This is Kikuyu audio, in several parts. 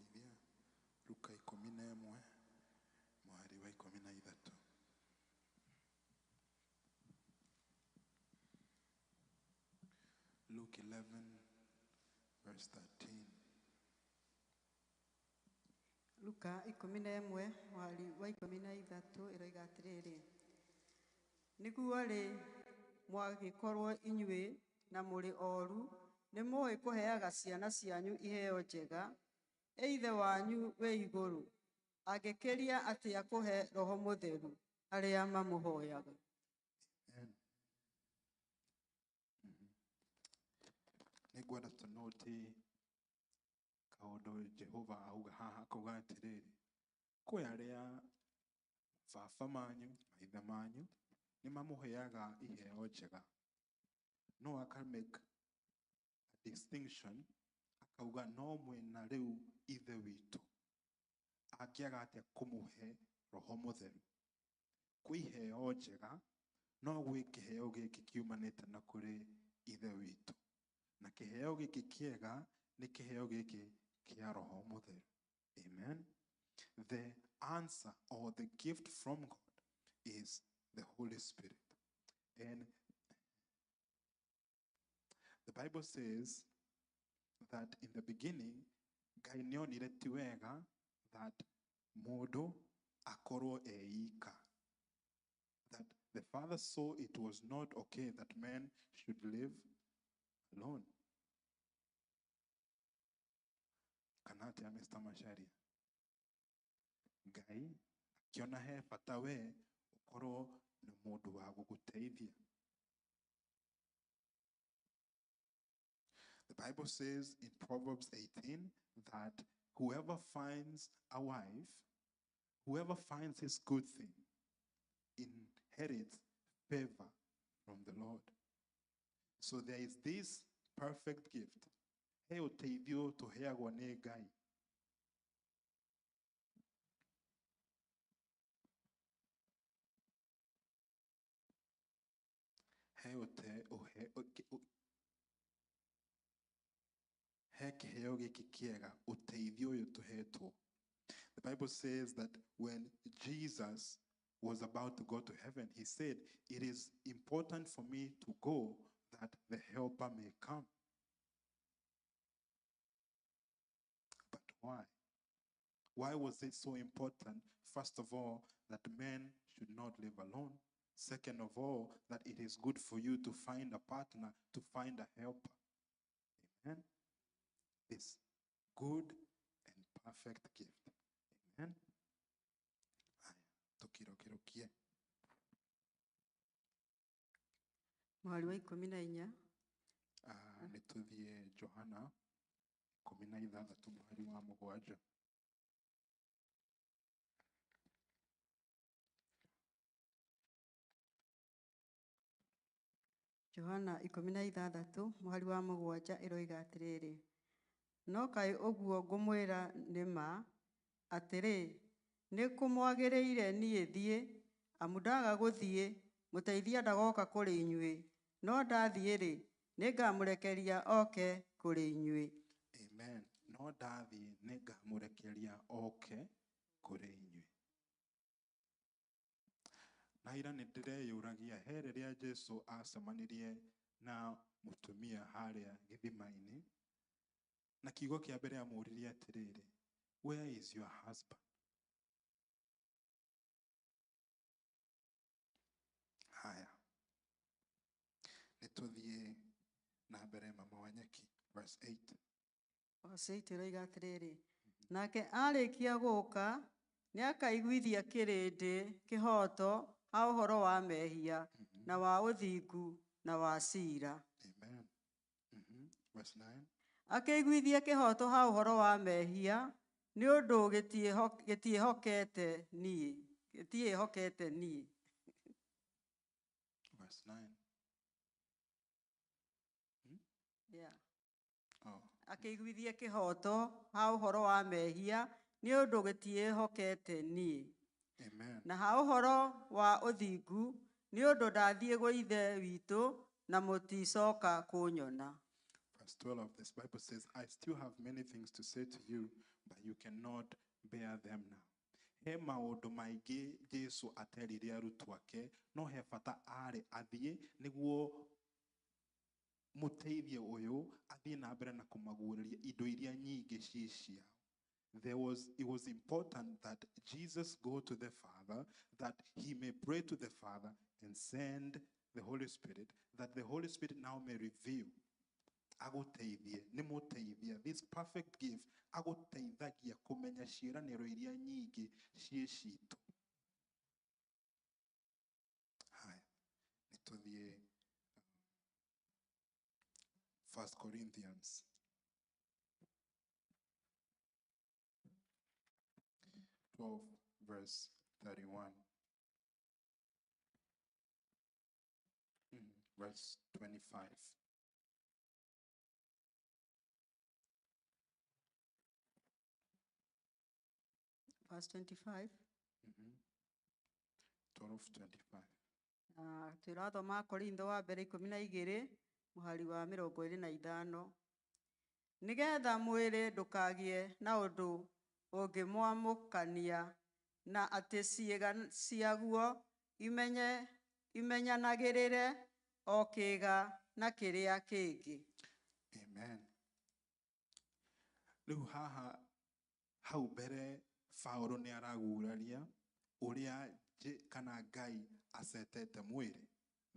Ũngĩtũteithia Luka 11 mũhari wa 13. Luke 11 verse 13. Luka 11 mũhari wa 13 ĩroiga atĩrĩrĩ, nĩguo-rĩ, mwagĩkorwo inyuĩ na mũrĩ oru, nĩ mũĩ kũheaga ciana cianyu iheo njega, ĩ Ithe wanyu wĩ igũrũ angĩkĩria atĩa kũhe Roho Mũtheru arĩa mamũhoyaga? Amen. Nĩngwenda tũnũti kaũndũ Jehova auga haha, akauga atĩrĩrĩ, kwĩ arĩa baba manyu, maithe manyu nĩ mamũheaga iheo njega, no aka make a distinction, akauga no mwĩna rĩu Ithe witũ angĩaga atĩa kũmũhe Roho Mũtheru. Kwĩ iheo njega, no gwĩ kĩheo gĩkĩ kiumanĩte na kũrĩ Ithe witũ, na kĩheo gĩkĩ kĩega nĩ kĩheo gĩkĩ kĩa Roho Mũtheru. Amen. The answer or the gift from God is the Holy Spirit. And the Bible says that in the beginning, Ngai nĩonire ti wega that mũndũ akorwo e ika. That the Father saw it was not okay that man should live alone. Kana atĩa Mr. Macharia? Ngai akiona he bata we ũkorwo na mũndũ wa gũgũteithia. The Bible says in Proverbs 18 that whoever finds a wife, whoever finds his good thing, inherits favor from the Lord. So there is this perfect gift. He ũteithio tũheagwo nĩ Ngai. He ũte ũhe ũke- ũ- he kĩheo gĩkĩ kĩega, ũteithio ũyũ tũhetwo. The Bible says that when Jesus was about to go to heaven, he said, it is important for me to go that the helper may come. But why? Why was it so important, first of all, that men should not live alone? Second of all, that it is good for you to find a partner, to find a helper. Amen. This good and perfect gift. Amen. Haya, tukirokirokie. Mũhari wa 14. Nĩ tũthiĩ Johana 16 mũhari wa 7. Johana 16 mũhari wa 7 ĩroiga atĩrĩrĩ, no kaĩ ũguo ngũmwĩra nĩ ma, atĩrĩ, nĩ kũmwagĩrĩire niĩ thiĩ, amu ndaga gũthiĩ, mũteithia ndagoka kũrĩ inyuĩ, no ndathiĩ-rĩ, nĩngamũrekeria oke kũrĩ inyuĩ. Amen. No ndathiĩ nĩngamũrekeria oke kũrĩ inyuĩ. Na ira nĩ ndĩreyũragia he rĩrĩa Jesu acemanirie na mũtumia harĩa gĩthima-inĩ, na kiugo kĩa mbere amũririe atĩrĩrĩ, where is your husband? Haya, nĩ tũthiĩ na mbere mama wa nyeki, verse 8. Verse 8 ĩroiga atĩrĩrĩ, nake arĩkia gũka nĩakaiguithia kĩrĩndĩ kĩhooto ha ũhoro wa mehia na wa ũthingu na wa ciira. Amen. Verse 9. Akĩiguithia kĩhooto ha ũhoro wa mehia nĩ ũndũ gĩtiĩhokete niĩ. Gĩtiĩhokete niĩ. Verse 9. Yeah. Oh. Akĩiguithia kĩhooto ha ũhoro wa mehia nĩ ũndũ gĩtiĩhokete niĩ. Amen. Na ha ũhoro wa ũthingu nĩ ũndũ ndathiĩ gwĩ Ithe witũ na mũticoka kũnyona. Verse 12, this Bible says, I still have many things to say to you, but you cannot bear them now. He maũndũ maingĩ Jesu aterire arutwo ake, no he bata arĩ athiĩ nĩguo mũteithia ũyũ athiĩ na mbere na kũmaguũrĩria indo iria nyingĩ ciĩ ciao. It was important that Jesus go to the Father, that he may pray to the Father and send the Holy Spirit, that the Holy Spirit now may reveal. Agũteithie, nĩ mũteithia. This perfect gift agũteithagia kũmenya ciĩranĩro iria nyingĩ ciĩ citũ. Haya, nĩ tũthiĩ 1 Corinthians 12 verse 31. Verse 25. Verse 25. 12:25. Twĩrathoma Korintho wa mbere 12 mũhari wa 25. Nĩgetha mwĩrĩ ndũkagĩe na ũndũ ũngĩmwamũkania na atĩ ciĩga ciaguo imenyanagĩrĩre o kĩĩga na kĩrĩa kĩngĩ. Amen. Rĩu haha hau mbere Paũlũ nĩ araguraria ũrĩa kana Ngai acetete mwĩrĩ,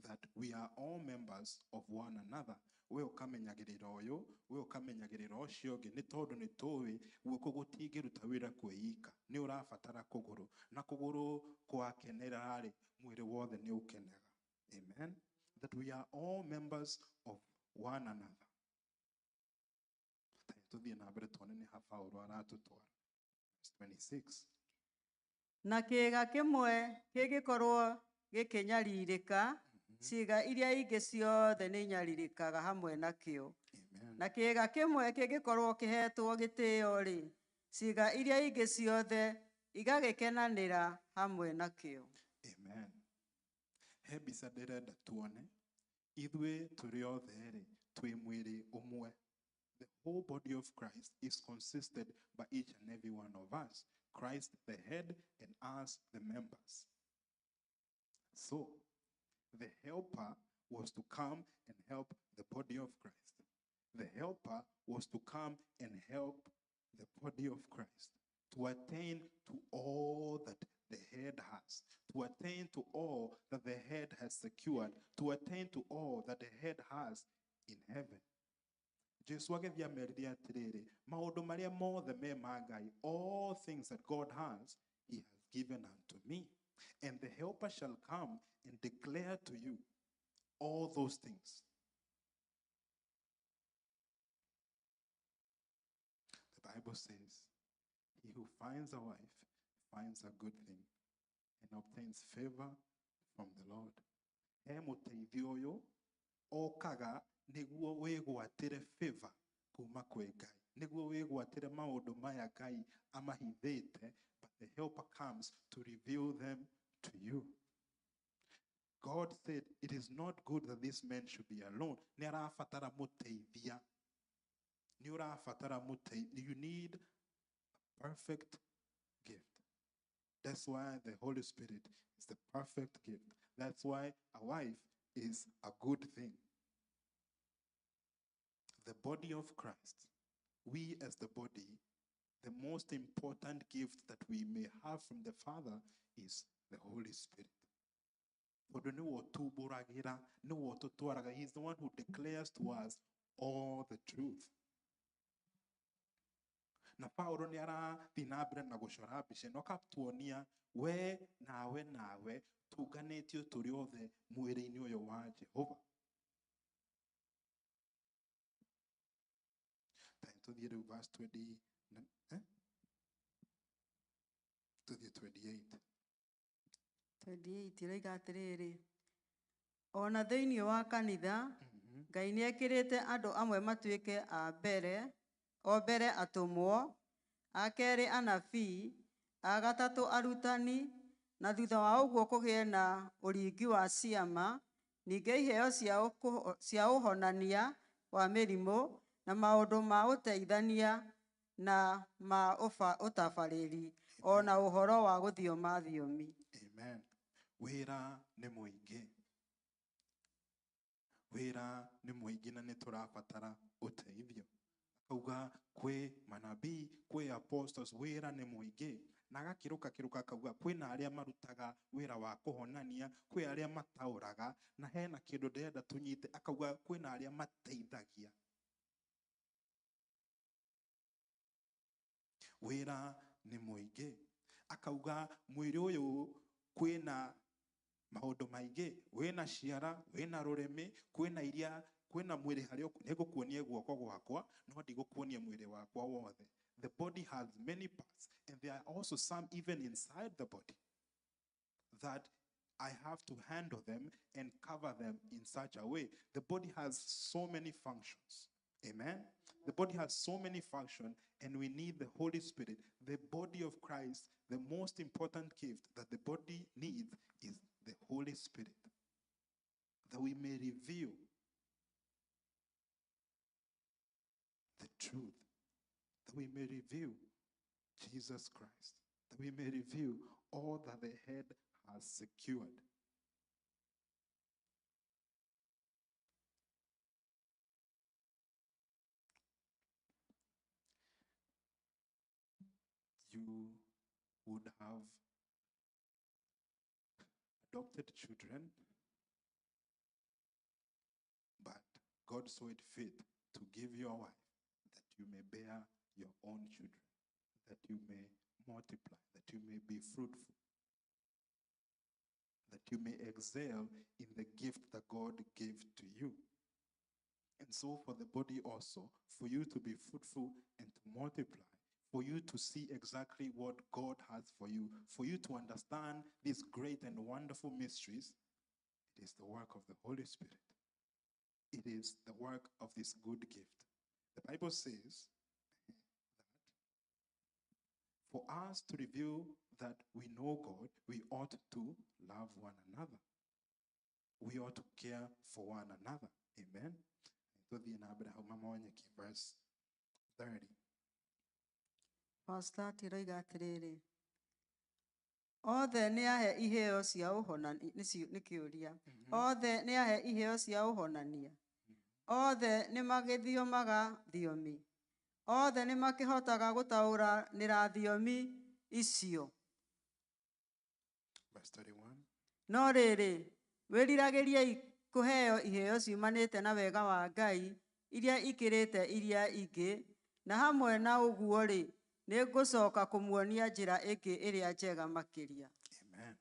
that we are all members of one another. We ũkamenyagĩrĩra ũyũ, we ũkamenyagĩrĩra ũcio ũngĩ, nĩ tondũ nĩ tũĩ guoko gũtingĩruta wĩra kwĩika, nĩ ũrabatara kũgũrũ, na kũgũrũ gwakenera-rĩ, mwĩrĩ wothe nĩ ũkenaga. Amen. That we are all members of one another. Tũthiĩ na mbere tuone nĩ ha Paũlũ aratũtwara. Verse 26. Na kĩĩga kĩmwe kĩngĩkorwo gĩkĩnyarirĩka, ciĩga iria ingĩ ciothe nĩ inyarirĩkaga hamwe nakĩo. Amen. Na kĩĩga kĩmwe kĩngĩkorwo kĩhetwo gĩtĩo-rĩ, ciĩga iria ingĩ ciothe igagĩkenanĩra hamwe nakĩo. Amen. He mbica ndĩrenda tuone, ithuĩ tũrĩ othe-rĩ, twĩ mwĩrĩ ũmwe. The whole body of Christ is consisted by each and every one of us. Christ the head and us the members. So, the helper was to come and help the body of Christ. The helper was to come and help the body of Christ to attain to all that the head has, to attain to all that the head has secured, to attain to all that the head has in heaven. Jesu agĩthiĩ amerire atĩrĩrĩ, maũndũ marĩa mothe me ma Ngai, all things that God has, he has given unto me. And the helper shall come and declare to you all those things. The Bible says, he who finds a wife finds a good thing and obtains favor from the Lord. He mũteithio ũyũ okaga nĩguo wĩgwatĩre favor kuma kwĩ Ngai, nĩguo wĩgwatĩre maũndũ maya Ngai amahithĩte, but the helper comes to reveal them to you. God said, it is not good that this man should be alone. Nĩ arabatara mũteithia. Nĩ ũrabatara mũteithia. You need a perfect gift. That's why the Holy Spirit is the perfect gift. That's why a wife is a good thing. The body of Christ, we as the body, the most important gift that we may have from the Father is the Holy Spirit. Tondũ nĩwe ũtumbũragĩra, nĩwe ũtũtwaraga. He's the one who declares to us all the truth. Na Paulo nĩ arathiĩ na mbere na gũcora mbica ĩno, akatuonia we nawe nawe tunganĩtio tũrĩ othe mwĩrĩ-inĩ ũyũ wa Jehova. Tũthiĩ rĩu verse 20, Tũthiĩ 28. 28 ĩroiga atĩrĩrĩ, ona thĩinĩ wa kanitha, Ngai nĩekĩrĩte andũ amwe matuĩke a mbere, o mbere atũmwo, a kerĩ anabii, a gatatũ arutani, na thutha wa ũguo kũgĩe na ũringi wa ciama, ningĩ iheo cia ũhonania wa mĩrimũ, na maũndũ ma ũteithania na ma ũtabarĩri ona ũhoro wa gũthioma thiomi. Amen. Wĩra nĩ mũingĩ. Wĩra nĩ mũingĩ na nĩ tũrabatara ũteithio. Akauga kwĩ manabii, kwĩ apostles, wĩra nĩ mũingĩ. Na agakĩrũka kĩrũka akauga kwĩna arĩa marutaga wĩra wa kũhonania, kwĩ arĩa mataũraga, na hena kĩndũ ndĩrenda tũnyite, akauga kwĩna arĩa mateithagia. Wĩra nĩ mũingĩ. Akauga mwĩrĩ ũyũ kwĩna maũndũ maingĩ, wĩna ciara, wĩna rũrĩmĩ, kwĩna iria, kwĩna mwĩrĩ harĩa nĩngũkuonia guoko gwakwa, no ndigũkuonia mwĩrĩ wakwa wothe. The body has many parts, and there are also some even inside the body that I have to handle them and cover them in such a way. The body has so many functions. Amen? The body has so many functions, and we need the Holy Spirit. The body of Christ, the most important gift that the body needs is the Holy Spirit, that we may reveal the truth, that we may reveal Jesus Christ, that we may reveal all that the head has secured. You would have adopted children, but God saw it fit to give your wife that you may bear your own children, that you may multiply, that you may be fruitful, that you may excel in the gift that God gave to you. And so for the body also, for you to be fruitful and to multiply, for you to see exactly what God has for you, for you to understand these great and wonderful mysteries, it is the work of the Holy Spirit. It is the work of this good gift. The Bible says that for us to reveal that we know God, we ought to love one another. We ought to care for one another. Amen. Verse 30. Verse 30 roiga atĩrĩrĩ, othe nĩ ahe iheo cia ũhonania, nĩ kĩũria. Othe nĩ ahe iheo cia ũhonania. Othe nĩ magĩthiomaga thiomi. Othe nĩ makĩhotaga gũtaũranĩra thiomi icio. Verse 31. No rĩrĩ, wĩriragĩriei kũheo iheo ciumanĩte na wega wa Ngai iria ikĩrĩte iria ingĩ, na hamwe na ũguo rĩ, nĩngũcoka kũmuonia njĩra ĩngĩ ĩrĩa njega makĩria. Amen.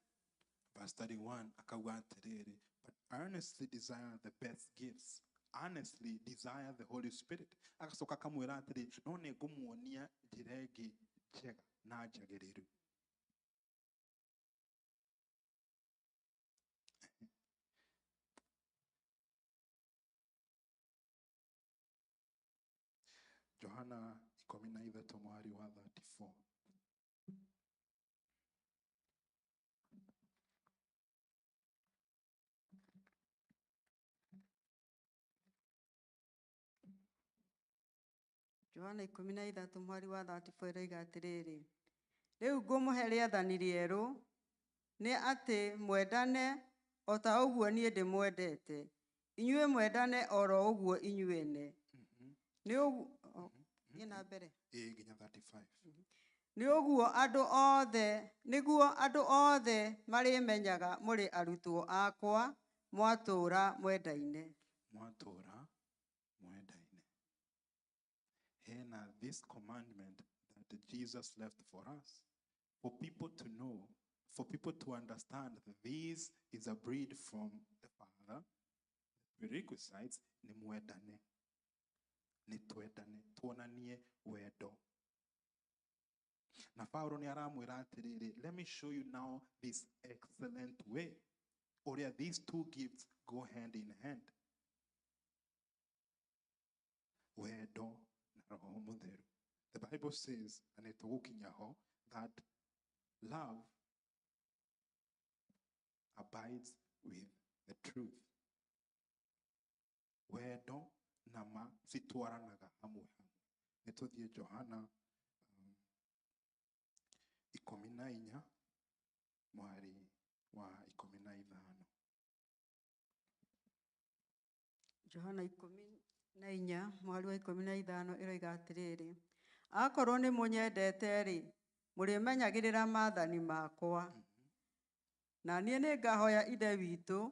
Verse 31, akauga atĩrĩrĩ, but earnestly desire the best gifts. Earnestly desire the Holy Spirit. Agacoka akamwĩra atĩrĩ, no nĩngũmuonia njĩra ĩngĩ njega na njagĩrĩru. Johana 13 mũhari wa 34. Johana 13 mũhari wa 34 ĩroiga atĩrĩrĩ, rĩu ngũmũhe rĩathani rĩerũ, nĩ atĩ mwendane o ta ũguo niĩ ndĩmwendete. Inyuĩ mwendane oro ũguo inyuene. Nĩ ũguo, thiĩ na mbere. Ĩĩ, nginya 35. Nĩ ũguo andũ othe, nĩguo andũ othe marĩmenyaga mũrĩ arutwo akwa mwatũũra mwendaine. Mwatũũra mwendaine. Hena this commandment that Jesus left for us, for people to know, for people to understand that this is a breed from the Father. The prerequisites ni mwendane, ni twendane, tuonanie wendo. Na Paulo ni aramwĩra atĩrĩrĩ, let me show you now this excellent way, ũrĩa these two gifts go hand in hand. Wendo na Roho Mũtheru. The Bible says, na nĩtũgũkinya ho, that love abides with the truth. Wendo Na ma citwaranaga hamwe hamwe. Nĩ tũthiĩ Johana 14 mũhari wa 15. Johana 14 mũhari wa 15 ĩroiga atĩrĩrĩ, akorwo nĩ mũnyendete-rĩ, mũrĩmenyagĩrĩra maathani makwa. Na niĩ nĩngahoya Ithe witũ,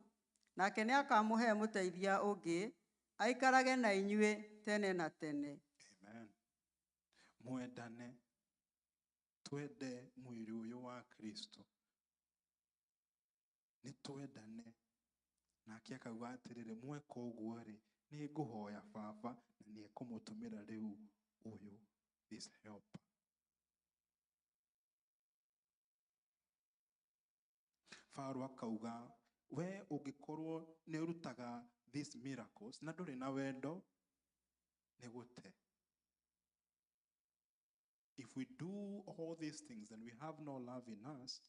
nake nĩakamũhe mũteithia ũngĩ, aikarage na inyuĩ tene na tene. Amen. Mwendane, twende mwĩrĩ ũyũ wa Kristo. Nĩ twendane. Nake akauga atĩrĩrĩ, mweka ũguo rĩ, nĩ ngũhoya Baba na nĩ ekũmũtũmĩra rĩu ũyũ, this helper. Paulo akauga, we ũngĩkorwo nĩ ũrutaga these miracles na ndũrĩ na wendo, nĩ gũte. If we do all these things and we have no love in us,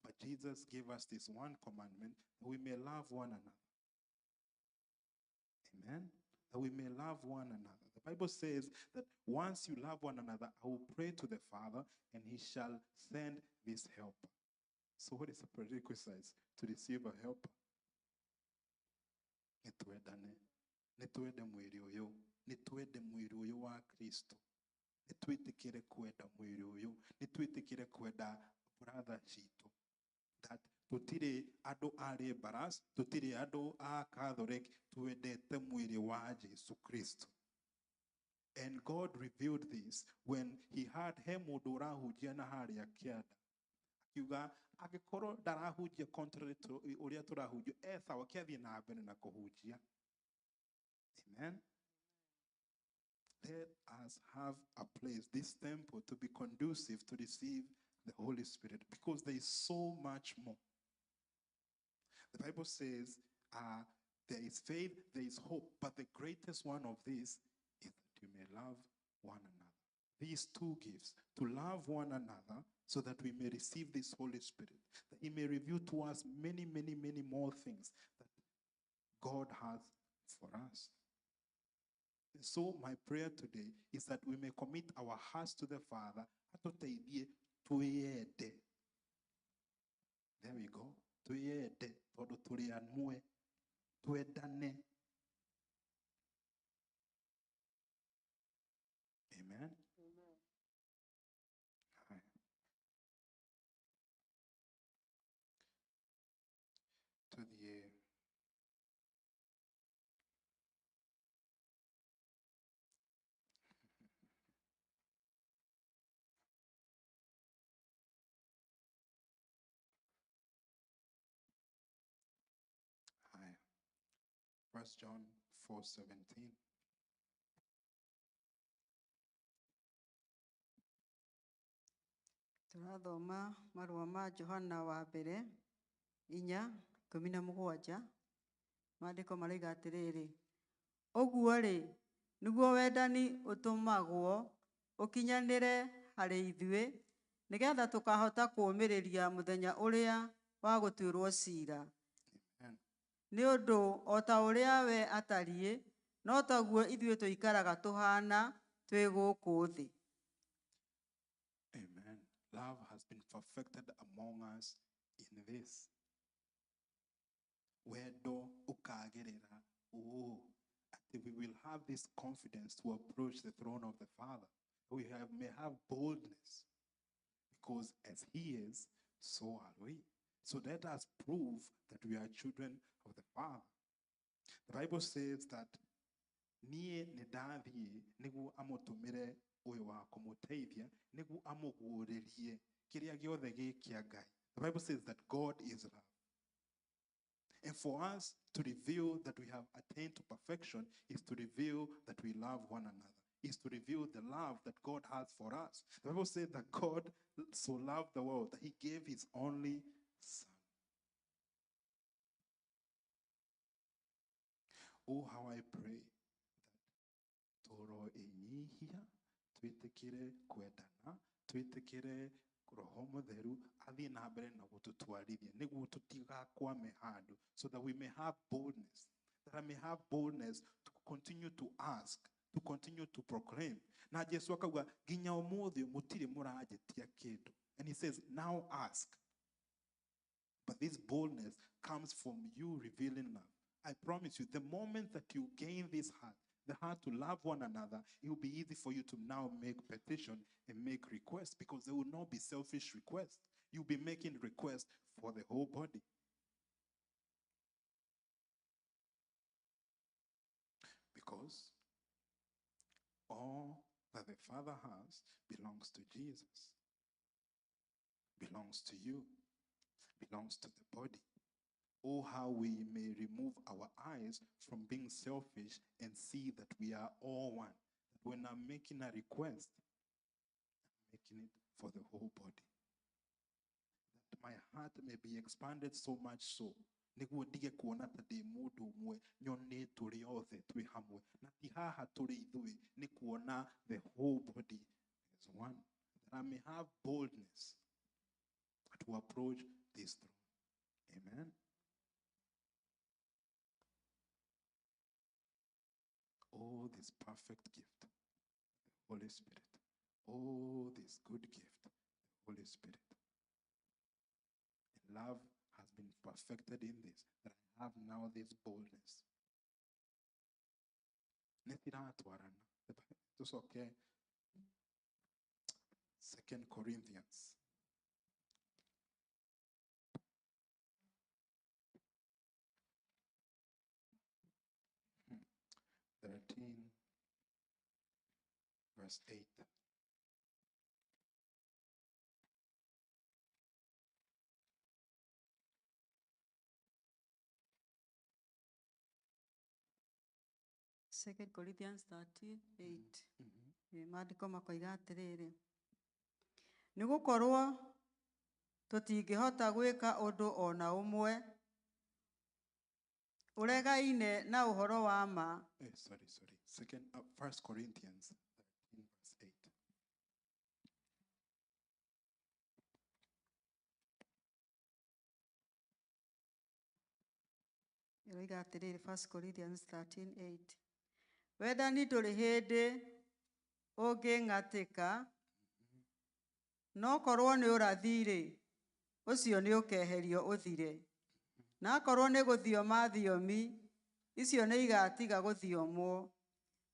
but Jesus gave us this one commandment, that we may love one another. Amen? That we may love one another. The Bible says that once you love one another, I will pray to the Father, and he shall send this helper. So what is the prerequisite to receive a helper? Nĩ twendane. Nĩ twende mwĩrĩ ũyũ. Nĩ twende mwĩrĩ ũyũ wa Kristo. Nĩ twĩtĩkĩre kwenda mwĩrĩ ũyũ. Nĩ twĩtĩkĩre kwenda brother citũ. That tũtirĩ andũ a laborers, tũtirĩ andũ a Catholic, twendete mwĩrĩ wa Jesu Kristo. And God revealed this when he had he mũndũ ũrahunjia na harĩa kĩanda. Akiuga angĩkorwo ndarahunjia contrary to ũrĩa tũrahunjia, e sawa, kĩathiĩ na mbere na kũhunjia. Amen. Let us have a place, this temple, to be conducive to receive the Holy Spirit, because there is so much more. The Bible says there is faith, there is hope, but the greatest one of these is that you may love one another. These two gifts, to love one another so that we may receive this Holy Spirit, that he may reveal to us many, many, many more things that God has for us. And so my prayer today is that we may commit our hearts to the Father. Atũteithie twĩyende. There we go. Twĩyende tondũ tũrĩ amwe. Twendane. Amen. Haya. Tuthiĩ Haya. 1 John 4:17. Tũrathoma marũa ma Johana wa mbere 4:17. Maandĩko maroiga atĩrĩrĩ, ũguo-rĩ nĩguo wendani ũtũmagwo ũkinyanĩre harĩ ithuĩ, nĩgetha tũkahota kũũmĩrĩria mũthenya ũrĩa wa gũtuĩrwo ciira. Amen. Nĩ ũndũ o ta ũrĩa we atariĩ, no taguo ithuĩ tũikaraga tũhaana twĩ gũkũ thĩ. Amen. Love has been perfected among us in this. Wendo ukagĩrĩra ũũ, atĩ we will have this confidence to approach the throne of the Father. We may have boldness because as he is, so are we. So let us prove that we are children of the Father. The Bible says that niĩ nĩ ndathiĩ nĩguo amũtũmĩre ũyũ wa kũmũteithia, nĩguo amũguũrĩrie kĩrĩa gĩothe gĩ kĩa Ngai. The Bible says that God is love. And for us to reveal that we have attained to perfection is to reveal that we love one another, is to reveal the love that God has for us. The Bible says that God so loved the world that he gave his only Son. Oh, how I pray that toro enyihia, twĩtĩkĩre kwendana, twĩtĩkĩre Roho Mũtheru athiĩ na mbere na gũtũtwarithia nĩguo tũtigakwame handũ, so that we may have boldness. That I may have boldness to continue to ask, to continue to proclaim. Na Jesu akauga nginya ũmũthĩ mũtirĩ mũranjĩtia kĩndũ. And he says, now ask. But this boldness comes from you revealing love. I promise you, the moment that you gain this heart, the heart to love one another, it will be easy for you to now make petition and make requests, because there will not be selfish requests. You'll be making requests for the whole body. Because all that the Father has belongs to Jesus, belongs to you, belongs to the body. Oh, how we may remove our eyes from being selfish and see that we are all one. That when I'm making a request, I'm making it for the whole body. That my heart may be expanded so much so. Nĩguo ndige kuona ta ndĩ mũndũ ũmwe nyone tũrĩ othe twĩ hamwe, na ti haha tũrĩ ithuĩ, nĩ kuona the whole body is one. That I may have boldness to approach this throne. Amen. Oh, this perfect gift, the Holy Spirit. Oh, this good gift, the Holy Spirit. And love has been perfected in this, that I have now this boldness. It's okay. 2 Corinthians. 13, verse 8. 2 Corinthians 13, 8. Maandĩko makoiga atĩrĩrĩ, nĩ gũkorwo tũtingĩhota gwĩka ũndũ o na ũmwe ũregaine na ũhoro wa ma. Sorry. 1 Corinthians 13, verse 8. Ĩroiga atĩrĩrĩ, 1 Corinthians 13, 8. Wendani ndũrĩ hĩndĩ ũngĩng'atĩka, no korwo nĩ ũrathi-rĩ, ũcio nĩ ũkeherio ũthire. Na akorwo nĩ gũthioma thiomi, icio nĩ igatiga gũthiomwo.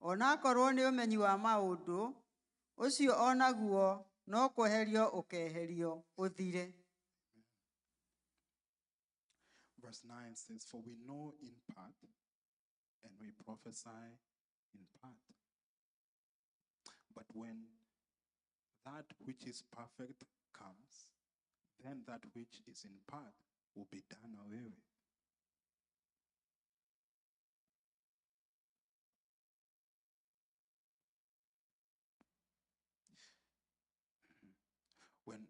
Ona akorwo nĩ ũmenyi wa maũndũ, ũcio onaguo no kweherio ũkeherio ũthire. Verse 9 says, for we know in part, and we prophesy in part. But when that which is perfect comes, then that which is in part will be done away with. When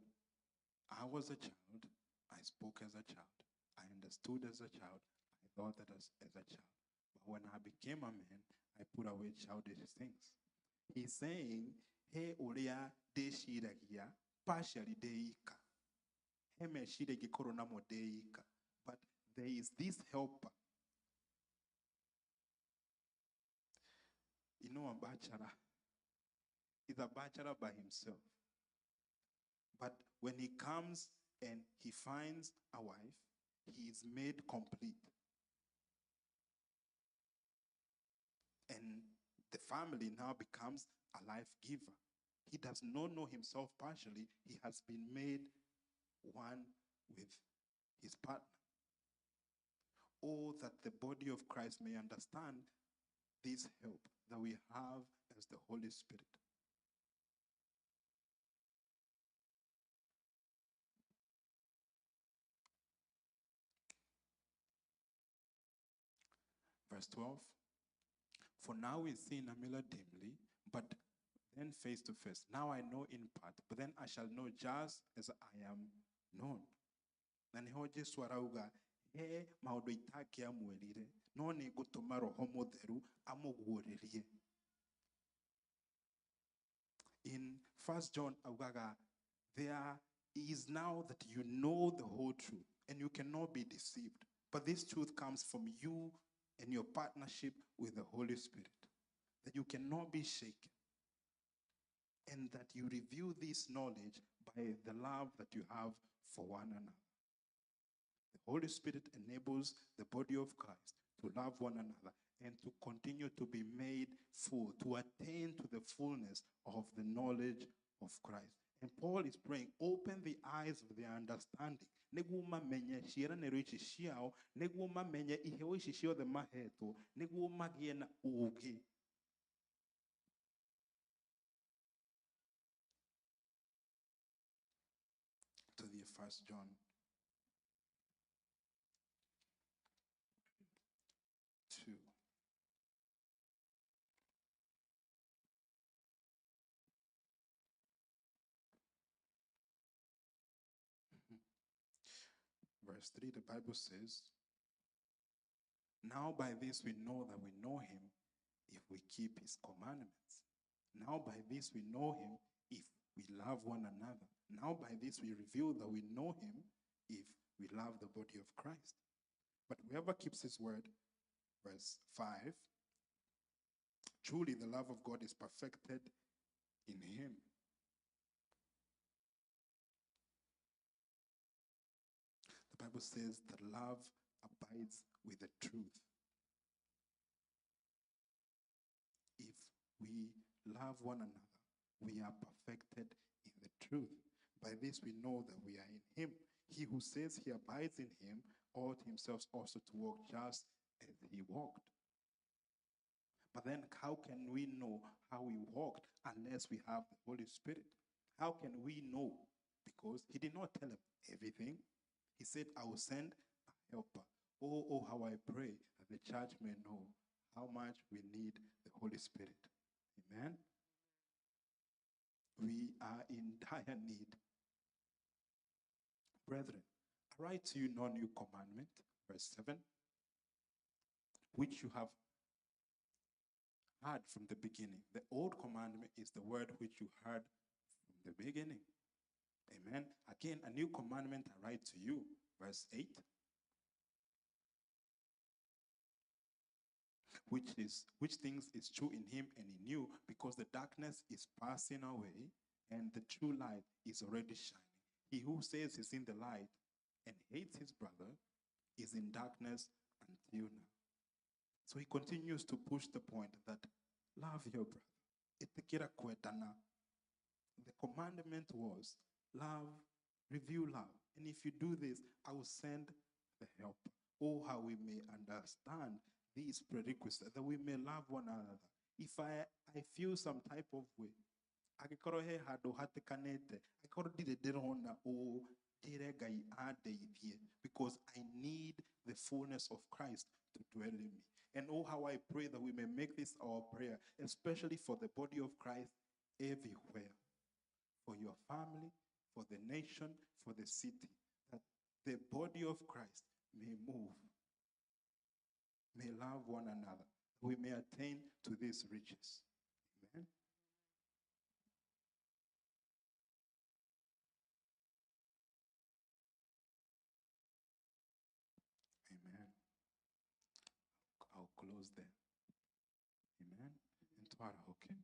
I was a child, I spoke as a child. I understood as a child. I thought that as a child. But when I became a man, I put away childish things. He's saying, he uria ndĩciragia, partially ndĩika. He meciria ingĩkorwo namo ndĩika. But there is this helper. You know, a bachelor is a bachelor by himself. But when he comes and he finds a wife, he is made complete. And the family now becomes a life giver. He does not know himself partially. He has been made one with his partner. Oh, that the body of Christ may understand this help that we have as the Holy Spirit. Verse 12, for now we see in a mirror dimly, but then face to face. Now I know in part, but then I shall know just as I am known. Na niho Jesu arauga, he maũndũ itangĩamwĩrire, no nĩ ngũtũma Roho Mũtheru amũguũrĩrie. In 1 John augaga, there is now that you know the whole truth, and you cannot be deceived. But this truth comes from you and your partnership with the Holy Spirit, that you cannot be shaken, and that you review this knowledge by the love that you have for one another. The Holy Spirit enables the body of Christ to love one another and to continue to be made full, to attain to the fullness of the knowledge of Christ. And Paul is praying, open the eyes of their understanding. Nĩguo mamenye ciĩranĩro ici ciao, nĩguo mamenye iheo ici ciothe mahetwo, nĩguo magĩe na ũũgĩ. To the 1 John 2. Verse 3, the Bible says, now by this we know that we know him if we keep his commandments. Now by this we know him if we love one another. Now by this we reveal that we know him if we love the body of Christ. But whoever keeps his word, verse 5, truly the love of God is perfected in him. The Bible says that love abides with the truth. If we love one another, we are perfected in the truth. By this we know that we are in him. He who says he abides in him ought himself also to walk just as he walked. But then how can we know how he walked unless we have the Holy Spirit? How can we know? Because he did not tell him everything. He said, I will send a helper. Oh, how I pray that the church may know how much we need the Holy Spirit. Amen. We are in dire need. Brethren, I write to you no new commandment, verse 7, which you have heard from the beginning. The old commandment is the word which you heard from the beginning. Amen. Again, a new commandment I write to you, verse 8, which things is true in him and in you, because the darkness is passing away and the true light is already shining. He who says he's in the light and hates his brother is in darkness until now. So he continues to push the point that love your brother. The commandment was love, review love. And if you do this, I will send the helper. Oh, how we may understand these prerequisites, that we may love one another. If I feel some type of way, angĩkorwo he handũ hatĩkanĩte, angĩkorwo ndirĩ ndĩrona ũũ, ndĩre Ngai andeithie, because I need the fullness of Christ to dwell in me. And oh, how I pray that we may make this our prayer, especially for the body of Christ everywhere, for your family, for the nation, for the city, that the body of Christ may move, may love one another, we may attain to these riches. Amen. Amen. I'll close there. Amen. Okay.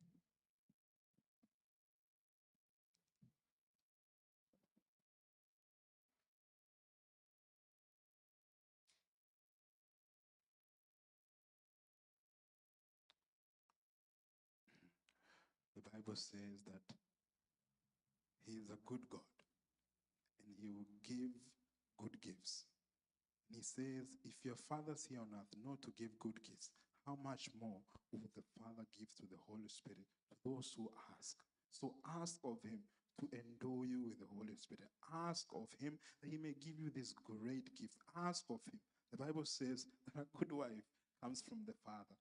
The Bible says that he is a good God and he will give good gifts. And he says, if your fathers here on earth know to give good gifts, how much more will the Father give to the Holy Spirit to those who ask? So ask of him to endow you with the Holy Spirit. Ask of him that he may give you this great gift. Ask of him. The Bible says that a good wife comes from the Father.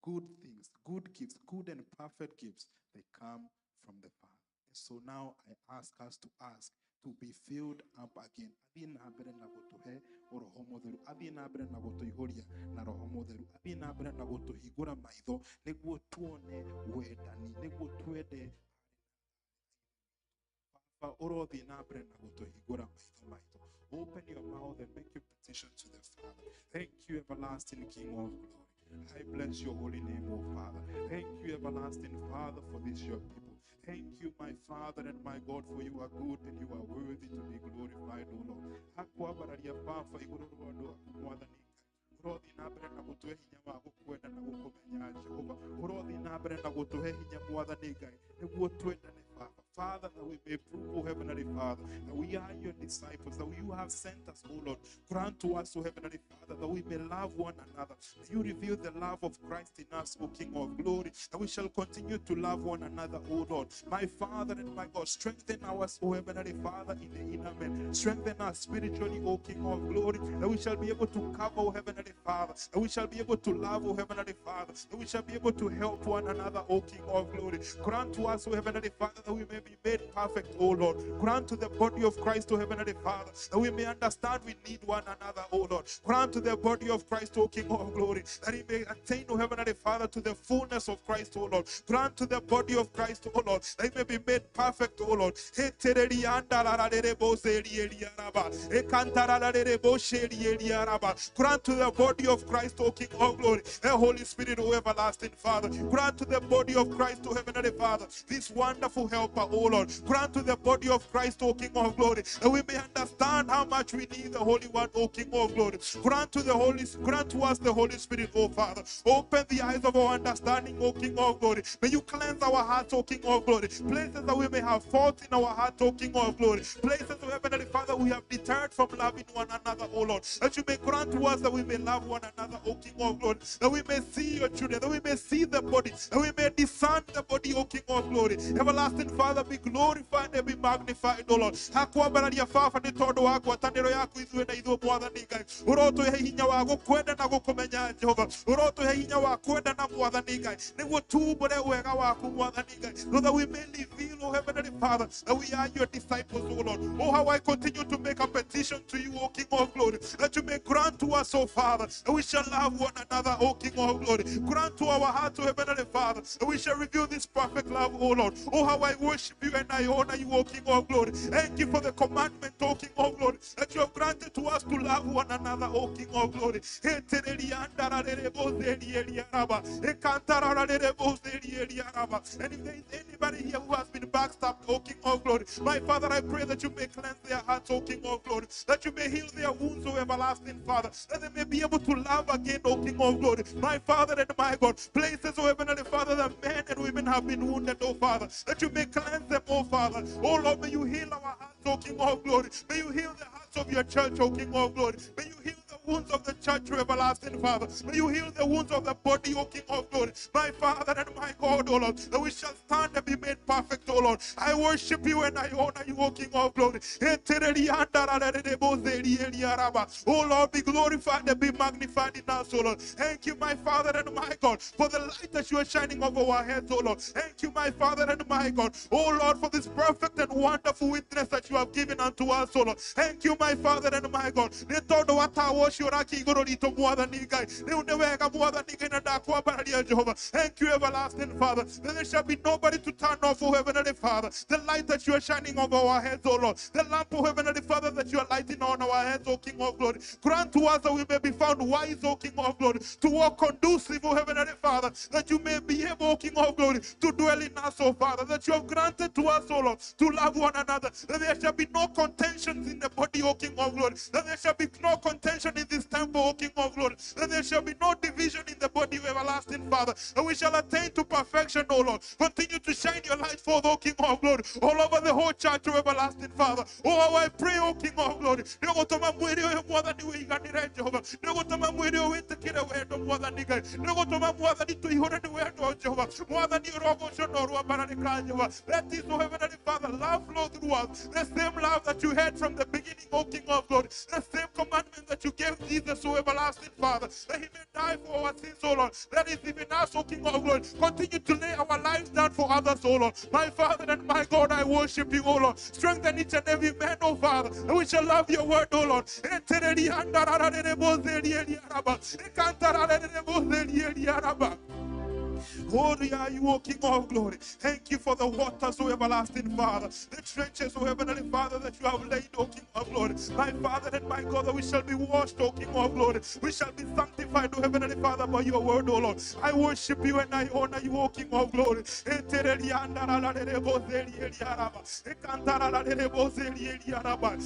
Good things, good gifts, good and perfect gifts, they come from the Father. And so now I ask us to ask to be filled up again. Athiĩ na mbere na gũtũhe Roho Mũtheru. Athiĩ na mbere na gũtũihũria na Roho Mũtheru. Athiĩ na mbere na gũtũhingũra maitho nĩguo tuone wendani, nĩguo twende Baba ũrothiĩ na mbere na gũtũhingũra maitho maitũ. Open your mouth and make your petition to the Father. Thank you, everlasting King of glory. I bless your holy name, O Father. Thank you, everlasting Father, for this your people. Thank you, my Father and my God, for you are good and you are worthy to be glorified, O Lord. Hakwambararia Baba igũrũ rwa andũ aku Mwathani Ngai. Ũrothiĩ na mbere na gũtũhe hinya wa gũkwenda na gũkũmenya Jehova. Ũrothiĩ na mbere na gũtũhe hinya Mwathani Ngai nĩguo twendane Baba. Father, that we may prove, O Heavenly Father, that we are your disciples, that you have sent us, O Lord. Grant to us, O Heavenly Father, that we may love one another. May you reveal the love of Christ in us, O King of glory, that we shall continue to love one another, O Lord. My Father and my God, strengthen us, O Heavenly Father, in the inner man. Strengthen us spiritually, O King of glory, that we shall be able to cover, O Heavenly Father, that we shall be able to love, O Heavenly Father, that we shall be able to help one another, O King of glory. Grant to us, O Heavenly Father, that we may be made perfect, O Lord. Grant to the body of Christ, O Heavenly Father, that we may understand we need one another, O Lord. Grant to the body of Christ, O King of glory, that he may attain, O Heavenly Father, to the fullness of Christ, O Lord. Grant to the body of Christ, O Lord, that he may be made perfect, O Lord. Grant to the body of Christ, O King of glory, the Holy Spirit, O everlasting Father. Grant to the body of Christ, O Heavenly Father, this wonderful helper, O Lord. Grant to the body of Christ, O King of glory, that we may understand how much we need the Holy One, O King of glory. Grant to us the Holy Spirit, O Father. Open the eyes of our understanding, O King of glory. May you cleanse our hearts, O King of glory. Places that we may have fault in our hearts, O King of glory. Places, O Heavenly Father, we have deterred from loving one another, O Lord. That you may grant to us that we may love one another, O King of glory. That we may see your children, that we may see the body, that we may discern the body, O King of glory. Everlasting Father, be glorified and be magnified, O Lord. Hakwambararia Baba nĩ tondũ wa ngwatanĩro yaku ithuĩ na ithuĩ Mwathani Ngai. Ũrotũhe hinya wa gũkwenda na gũkũmenya Jehova. Ũrotũhe hinya wa kwenda na Mwathani Ngai nĩguo tuumbũre wega waku Mwathani Ngai, so that we may reveal, O Heavenly Father, that we are your disciples, O Lord. Oh, how I continue to make a petition to you, O King of glory, that you may grant to us, O Father, that we shall love one another, O King of glory. Grant to our hearts, O Heavenly Father, that we shall reveal this perfect love, O Lord. Oh, how I worship you and I honor you, O King of glory. Thank you for the commandment, O King of glory, that you have granted to us to love one another, O King of glory. And if there is anybody here who has been backstabbed, O King of glory, my Father, I pray that you may cleanse their hearts, O King of glory, that you may heal their wounds, O everlasting Father, that they may be able to love again, O King of glory. My Father and my God, places, O Heavenly Father, that men and women have been wounded, O Father, that you may cleanse them, O Father. O Lord, may you heal our hearts, O King of glory. May you heal the hearts of your church, O King of glory. May you heal the wounds of the church, O everlasting Father. May you heal the wounds of the body, O King of glory. My Father and my God, O Lord, that we shall stand and be made perfect, O Lord. I worship you and I honor you, O King of glory. O Lord, be glorified and be magnified in us, O Lord. Thank you, my Father and my God, for the light that you are shining over our heads, O Lord. Thank you, my Father and my God, O Lord, for this perfect and wonderful witness that you have given unto us, O Lord. Thank you, my Father and my God. Nĩ tondũ wa tawa ũcio ũrakia igũrũ ritũ Mwathani Ngai. Rĩu nĩ wega Mwathani Ngai na ndakwambararia Jehova. Thank you, everlasting Father, that there shall be nobody to turn off, O Heavenly Father, the light that you are shining over our heads, O Lord. The lamp, O Heavenly Father, that you are lighting on our heads, O King of glory. Grant to us that we may be found wise, O King of glory, to walk conducive, O Heavenly Father, that you may be able, O King of glory, to dwell in us, O Father, that you have granted to us, O Lord, to love one another, that there shall be no contentions in the body, O King of glory, that there shall be no contention in this temple, O King of glory, that there shall be no division in the body of everlasting Father, that we shall attain to perfection, O Lord. Continue to shine your light forth, O King of glory, all over the whole church, O everlasting Father. Oh, how I pray, O King of glory, nĩũgũtũma mwĩrĩ ũyũ Mwathani wĩiganĩre Jehova, nĩũgũtũma mwĩrĩ ũyũ wĩtĩkĩre wendo Mwathani Ngai, nĩũgũtũma Mwathani tũihũre nĩ wendo Jehova. Mwathani ũrogocwo na ũrwambararĩka Jehova. Let this, O Heavenly Father, love flow through us, the same love that you had from the beginning, O King of glory, the same commandment that you gave Jesus, O everlasting Father, that he may die for our sins, O Lord. That is even us, O King of glory. Continue to lay our lives down for others, O Lord. My Father and my God, I worship you, O Lord. Strengthen each and every man, O Father, and we shall love your word, O Lord. Holy are you, O King of glory. Thank you for the waters, O everlasting Father, the trenches, O heavenly Father, that you have laid, O King of glory. My Father and my God, that we shall be washed, O King of glory. We shall be sanctified, O heavenly Father, by your word, O Lord. I worship you and I honor you, O King of glory.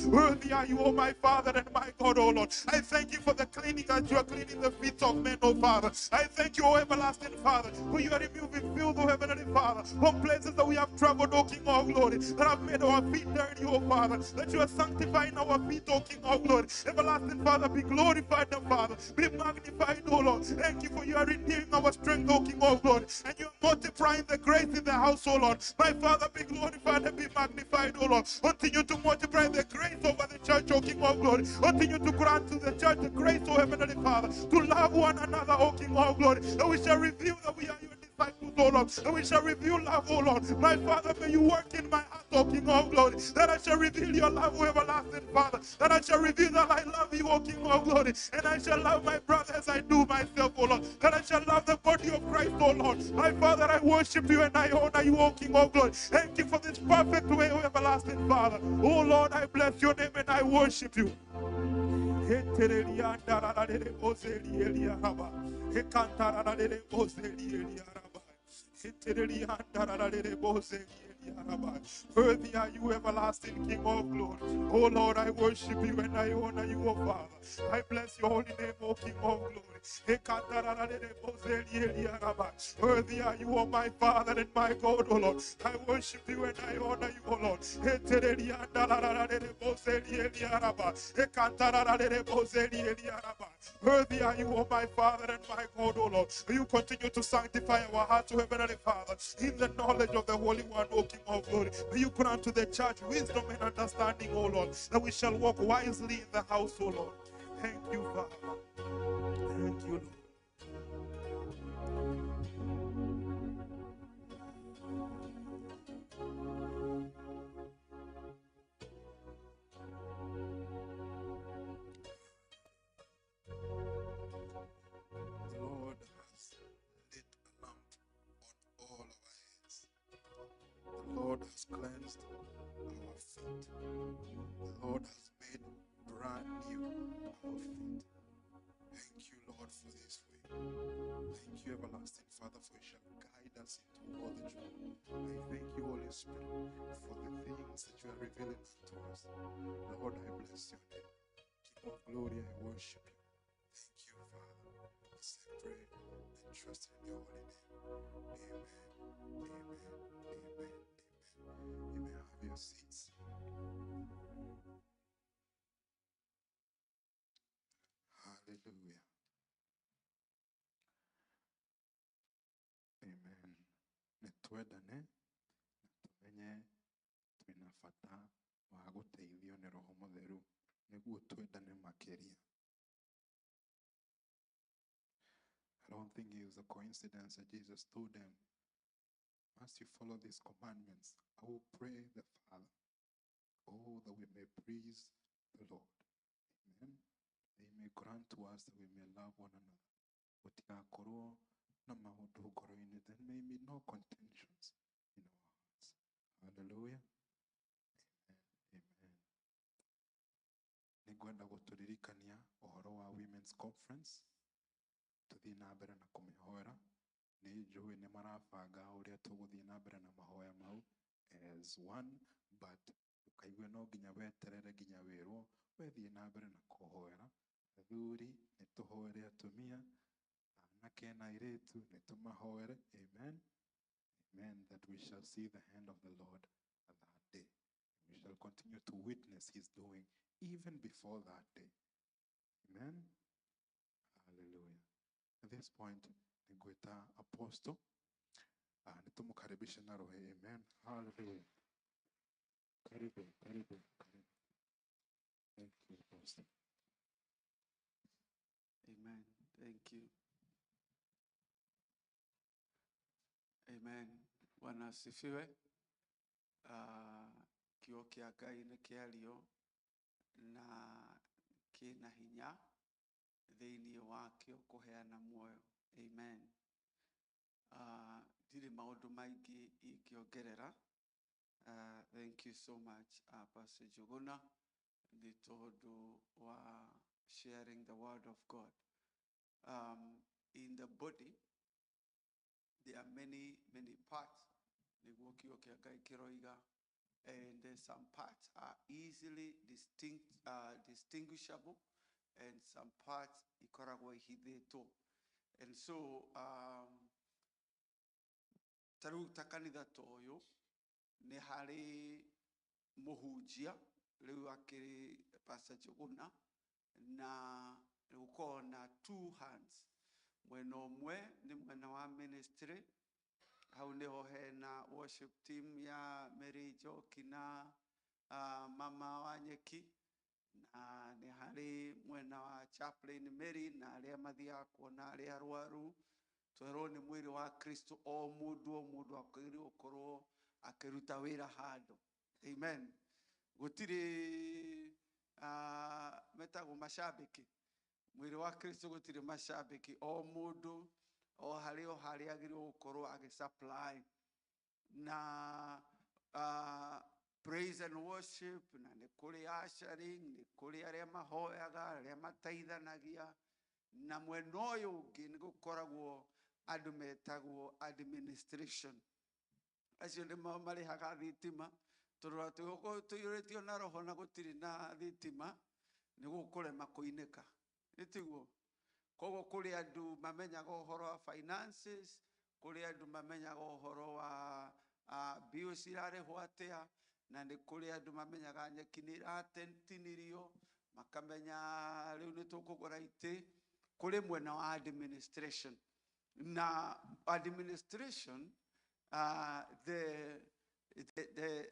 Worthy are you, O my Father and my God, O Lord. I thank you for the cleaning that you are cleaning the feet of men, O Father. I thank you, O everlasting Father, for you are removing filth, O heavenly Father, from places that we have traveled, O King of glory, that have made our feet dirty, O Father, that you are sanctifying our feet, O King of glory. Everlasting Father, be glorified, O Father, be magnified, O Lord. Thank you for you are renewing our strength, O King of glory, and you are multiplying the grace in the house, O Lord. My Father, be glorified and be magnified, O Lord. Continue to multiply the grace over the church, O King of glory. Continue to grant to the church the grace, O heavenly Father, to love one another, O King of glory. And we shall reveal that we are your disciples, O Lord. And we shall reveal love, O Lord. My Father, may you work in my heart, O King of glory, that I shall reveal your love, O everlasting Father, that I shall reveal that I love you, O King of glory, and I shall love my brother as I do myself, O Lord, that I shall love the body of Christ, O Lord. My Father, I worship you and I honor you, O King of glory. Thank you for this perfect way, O everlasting Father. O Lord, I bless your name and I worship you. Worthy are you, everlasting King of glory. Oh Lord, I worship you and I honor you, O Father. I bless your holy name, O King of glory. Worthy are you, O my Father and my God, O Lord. I worship you and I honor you, O Lord. Worthy are you, O my Father and my God, O Lord. You continue to sanctify our hearts, O Heavenly Father, in the knowledge of the Holy One, O King of glory. May you grant to the church wisdom and understanding, O Lord, that we shall walk wisely in the house, O Lord. Thank you, Father. Thank you, Lord. The Lord has lit a lamp on all our heads. The Lord has cleansed our feet. The Lord has made brand new our feet. Thank you, Lord, for this way. Thank you, everlasting Father, for you shall guide us into all the truth. I thank you, Holy Spirit, for the things that you are revealing to us. Lord, I bless your name. King of glory, I worship you. Thank you, Father. As I pray and trust in your holy name. Amen. Amen. Amen. Amen. You may have your seats. Hallelujah. Amen. Nĩtwendane na tũmenye twĩna bata wa gũteithio nĩ Roho Mũtheru nĩguo twendane makĩria. I don't think it was a coincidence that Jesus told them, as you follow these commandments, I will pray the Father, oh, that we may please the Lord. Amen. That he may grant to us that we may love one another. Gũtigakorwo na maũndũ ngoro-inĩ, there may be no contentions in our hearts. Hallelujah. Amen. Amen. Nĩngwenda gũtũririkania ũhoro wa Women's Conference. Tũthiĩ na mbere na kũmĩhoera. Nĩ njũĩ nĩ marabanga ũrĩa tũgũthiĩ na mbere na mahoya mau as one, but ndũkaigue no nginya weterere nginya wĩrwo, we thiĩ na mbere na kũhoera. Athuri nĩ tũhoere atumia, anake na airĩtu nĩ tũmahoere. Amen. Amen. That we shall see the hand of the Lord at that day. We shall continue to witness his doing even before that day. Amen. Hallelujah. At this point, nĩngwĩta Apostle. Nĩtũmũkaribishe na roho. Amen. Hallelujah. Karibu, karibu, karibu. Thank you, Apostle. Amen. Thank you. Amen. Bwana asifiwe. Kiugo kĩa Ngai nĩ kĩario na kĩna hinya thĩinĩ wakĩo kũheana muoyo. Amen. Ndirĩ maũndũ maingĩ ingĩongerera. Thank you so much, Pastor Njuguna, nĩ tondũ wa sharing the word of God. In the body, there are many, many parts. Nĩguo kiugo kĩa Ngai kĩroiga. And some parts are easily distinguishable, and some parts ikoragwo ihithĩtwo. And so, ta rĩu ta kanitha ta ũyũ, nĩ harĩ mũhunjia, rĩu akĩrĩ Pastor Njuguna, na gũkoragwo na two hands. Mwena ũmwe nĩ mwena wa ministry, hau nĩho hena worship team ya Mary Njoki na mama wa Nyeki, na nĩ harĩ mwena wa chaplain Mary na arĩa mathiaga kuona arĩa arwaru. Twerwo nĩ mwĩrĩ wa Kristo, o mũndũ o mũndũ agĩrĩirwo gũkorwo akĩruta wĩra handũ. Amen. Gũtirĩ metagwo macambĩki. Mwĩrĩ wa Kristo gũtirĩ macambĩki, o mũndũ o harĩ o harĩa agĩrĩirwo gũkorwo agĩ supply na praise and worship, na nĩ kũrĩ ushering, nĩ kũrĩ arĩa mahoyaga, arĩa mateithanagia. Na mwena ũyũ ũngĩ nĩ gũkoragwo andũ metagwo administration. Acio nĩmo marĩhaga thitima, tondũ tũgũkorwo tũiyũrĩtio na roho na gũtirĩ na thitima, nĩ gũkũrema kũinĩka, nĩ tiguo? Koguo kũrĩ andũ mamenyaga ũhoro wa finances, kũrĩ andũ mamenyaga ũhoro wa bills irarĩhwo atĩa, na nĩ kũrĩ andũ mamenyaga nyeki nĩ ĩratinirio, makamenya rĩu nĩ tũkũgũra itĩ. Kũrĩ mwena wa administration, na administration the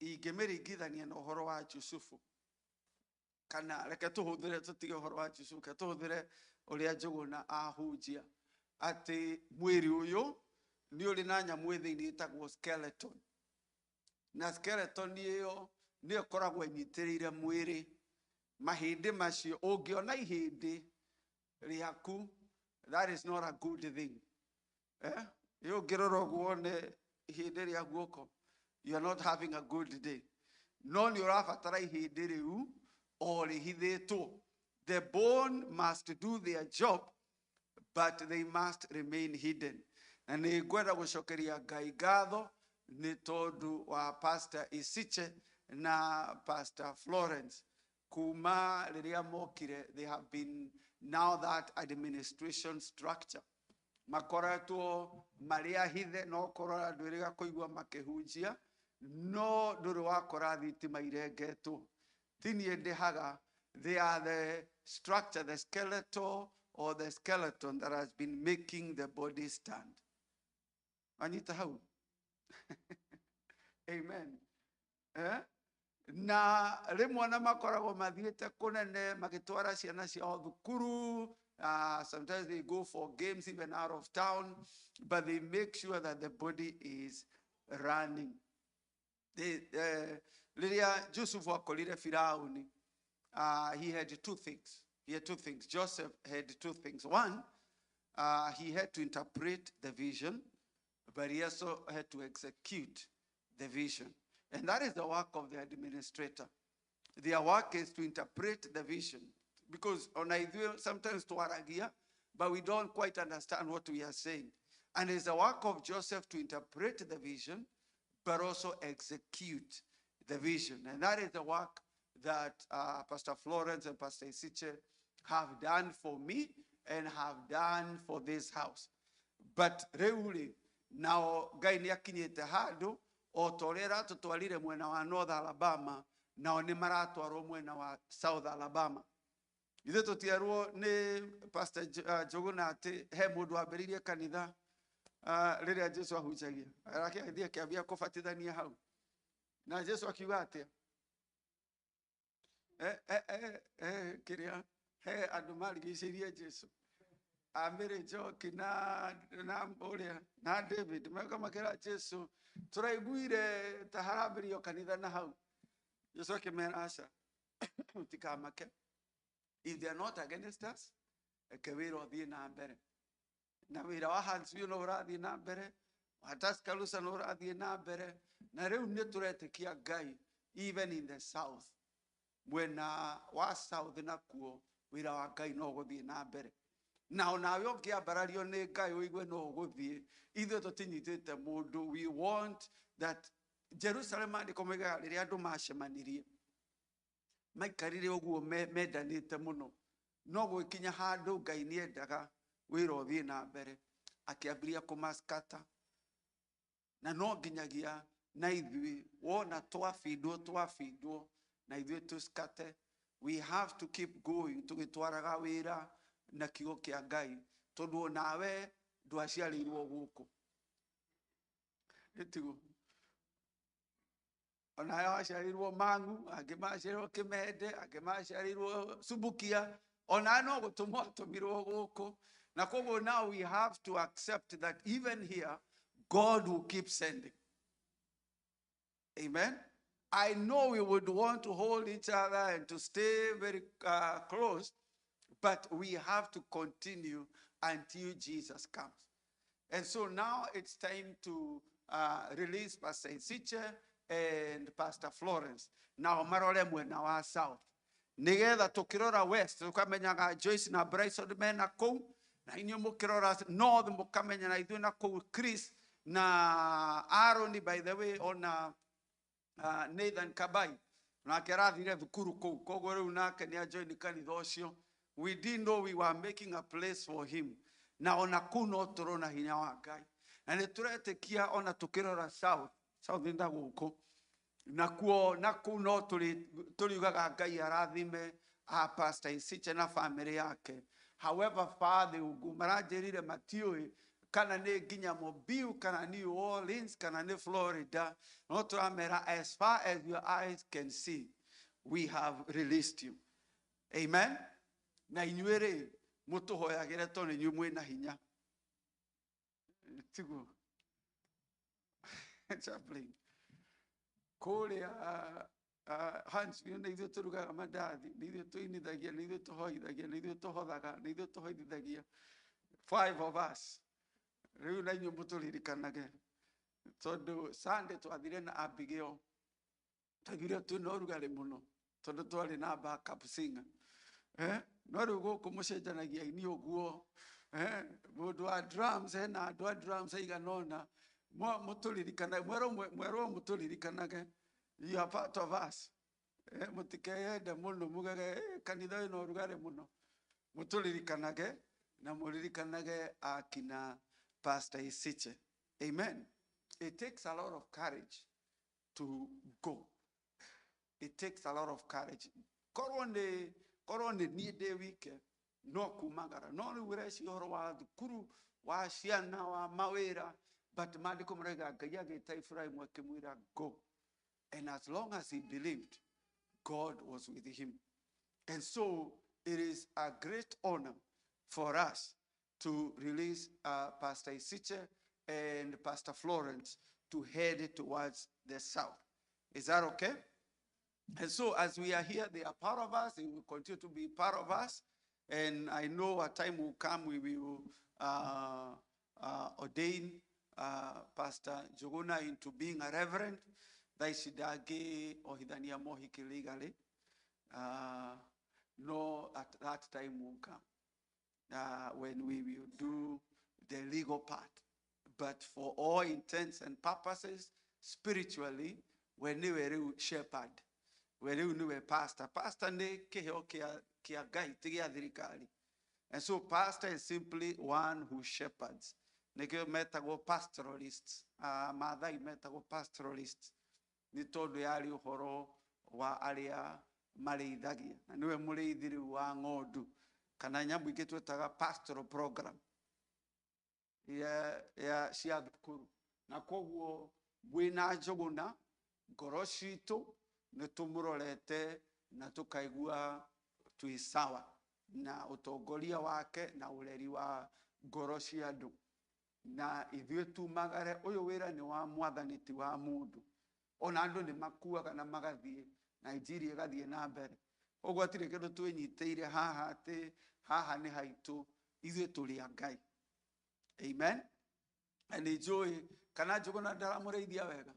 ingĩmĩringithania na ũhoro wa Jusufu, kana reke tũhũthĩre, tũtige ũhoro wa Jusufu, reke tũhũthĩre ũrĩa Njuguna ahunjia, atĩ mwĩrĩ ũyũ nĩ ũrĩ na nyamũ ĩ thĩinĩ ĩtagwo skeleton, na skeleton ĩyo nĩyo ĩkoragwo ĩnyitĩrĩire mwĩrĩ. Mahĩndĩ macio, ũngĩona ihĩndĩ rĩaku, that is not a good thing, eh? Ĩ ũngĩrora ũguo wone ihĩndĩ rĩa guoko, you are not having a good day. No nĩ ũrabatara ihĩndĩ rĩu o rĩhithĩtwo. The bone must do their job, but they must remain hidden. Na nĩ ngwenda gũcokeria Ngai ngatho nĩ tondũ wa Pastor Isiche na Pastor Florence. Kuma rĩrĩa mokire, they have been now that administration structure, makoretwo marĩ ahithe. No korwo ndwĩrĩga kũigua makĩhunjia, no ndũrĩ wakora thitima irengetwo. Ti niĩ ndĩhaga. They are the structure, the skeletal or the skeleton that has been making the body stand. Anyita hau? Amen, eh? Na rĩmwe na makoragwo mathiĩte kũnene magĩtwara ciana ciao thukuru. Sometimes they go for games even out of town, but they make sure that the body is running. Rĩrĩa Joseph akorire Firauni, he had two things. He had two things. Joseph had two things. One, he had to interpret the vision, but he also had to execute the vision. And that is the work of the administrator. Their work is to interpret the vision. Because on ithuĩ sometimes twaragia, but we don't quite understand what we are saying. And it's the work of Joseph to interpret the vision, but also execute the vision. And that is the work that Pastor Florence and Pastor Isiche have done for me and have done for this house. But rĩu rĩ, nao Ngai nĩ akinyĩte handũ o ta ũrĩa aratũtwarire mwena wa North Alabama, nao nĩ maratwarwo mwena wa South Alabama. Ithuĩ tũtierwo nĩ Pastor Njuguna atĩ he mũndũ wambĩrĩirie kanitha rĩrĩa Jesu ahunjagia, akĩthiĩ akĩambia kũbatithania hau, na Jesu akiuga atĩa? Kĩrĩa he andũ marigicĩirie Jesu, Amĩrĩ Njoki na ũrĩa na David, meka makĩra Jesu, tũraiguire ta harambĩrio kanitha na hau. Jesu akĩmera, aca, tikamake. If they are not against us, reke wĩra ũthiĩ na mbere. Na wĩra wa Huntsville no ũrathiĩ na mbere, wa Tuscaloosa no ũrathiĩ na mbere, na rĩu nĩ tũretĩkia Ngai even in the south, mwena wa south nakuo wĩra wa Ngai no ũgũthiĩ na mbere. Na onawe ũngĩambarario nĩ Ngai ũigue no ũgũthiĩ, ithuĩ tũtinyitĩte mũndũ. We want that Jerusalem, maandĩko moigaga rĩrĩa andũ macemanirie maikarire ũguo mendanĩte mũno, no gwĩkinya handũ Ngai nĩendaga wĩra ũthiĩ na mbere, akĩambĩrĩria kũmaskata. Na no nginyagia na ithuĩ wona twabindwo twabindwo na ithuĩ tũskate. We have to keep going tũgĩtwaraga wĩra na kiugo kĩa Ngai, tondũ onawe ndwaciarĩirwo gũkũ, ĩtiguo onawe waciarĩirwo Mang'u, angĩ maciarĩirwo Kĩmende, angĩ maciarĩirwo Subukia, onawe no gũtũmwo atũmirwo gũkũ. Na koguo now we have to accept that even here God will keep sending. Amen. I know we would want to hold each other and to stay very close, but we have to continue until Jesus comes. And so now it's time to release Pastor Isiche and Pastor Florence. Now marore mwena wa south. Nigetha tukirora west tukamenyaga Joyce na Bryson mena kũu, na inyuĩ mũkĩrora north mũkamenya na ithuĩ na kũu Chris na Aaron, by the way, ona Nathan Kabai nake arathire thukuru kũu, koguo rĩu nake nĩ ajoin kanitha ũcio. We didn't know we were making a place for him. Na ona kũu no tũrona hinya wa Ngai, na nĩ tũretĩkia ona tũkĩrora south, south nĩ ta gũkũ nakuo, na kũu no tũriugaga Ngai arathime a Pastor Isiche na family yake. However far they will go, maranjĩrire matiũĩ kana nĩ nginya Mobile, kana New Orleans, kana nĩ Florida, no tũramera as far as your eyes can see, we have released you. Amen. Na inyuĩ rĩ, mũtũhoyagĩre tondũ inyuĩ mwĩna hinya, tiguo chaplain kũrĩa Huntsville? Nĩ ithuĩ tũrugaga mandathi, nĩ ithuĩ tũinithagia, nĩ ithuĩ tũhoithagia, nĩ ithuĩ tũhothaga, nĩ ithuĩ tũhoithithagia, five of us. Rĩu na inyuĩ mũtũririkanage, tondũ Sunday twathire na Abigail, twaiguire twĩna ũrugarĩ mũno tondũ twarĩ na backup singer, eh? No rĩu gũkũ mũcenjanagia aini ũguo, eh? Mũndũ wa drums, hena andũ a drums aigana ũna. Mũtũririkanage, mwerwo mũtũririkanage, you are part of us, eh? Mũtikeyende mũno mugage, eh, kanitha wĩna ũrugarĩ mũno. Mũtũririkanage na mũririkanage akina Pastor Isiche. Amen. It takes a lot of courage to go. It takes a lot of courage. Korwo nĩ niĩ ndĩ wike no kumagara, no rĩu ũreciria ũhoro wa thukuru, wa ciana, wa mawĩra, but maandĩko marauga Ngai agĩta Ibrahimu akĩmwĩra go, and as long as he believed, God was with him. And so it is a great honor for us to release Pastor Isiche and Pastor Florence to head towards the south. Is that okay? And so as we are here, they are part of us. They will continue to be part of us. And I know a time will come we will ordain Pastor Jogona into being a reverend. Thaa ici ndangĩ ohithania mohiki legally. No, at that time will come when we will do the legal part. But for all intents and purposes, spiritually, we nĩwe rĩu shepherd, we rĩu nĩwe pastor. Pastor nĩ kĩheo kĩa Ngai, ti gĩa thirikari. And so pastor is simply one who shepherds. Nĩkĩo metagwo pastoralists. Maathai metagwo pastoralists nĩ tondũ yarĩ ũhoro wa arĩa marĩithagia, na nĩwe mũrĩithi rĩu wa ng'ondu kana nyamũ ingĩ twĩtaga pastoral program ya cia thukuru. Na koguo mwĩna Njũgũna ngoro citũ nĩ tũmũrorete na tũkaigua twĩ sawa na ũtongoria wake na ũreri wa ngoro cia andũ. Na ithuĩ tumagare, ũyũ wĩra nĩ wa Mwathani, ti wa mũndũ. Ona andũ nĩ makuaga na magathiĩ na injiri ĩgathiĩ na mbere. Ũguo hatirĩ kĩndũ twĩnyitĩire haha atĩ haha nĩ haitũ. Ithuĩ tũrĩ a Ngai. Amen. Na nĩ njũĩ kana Njũgũna ndaramũrĩithia wega.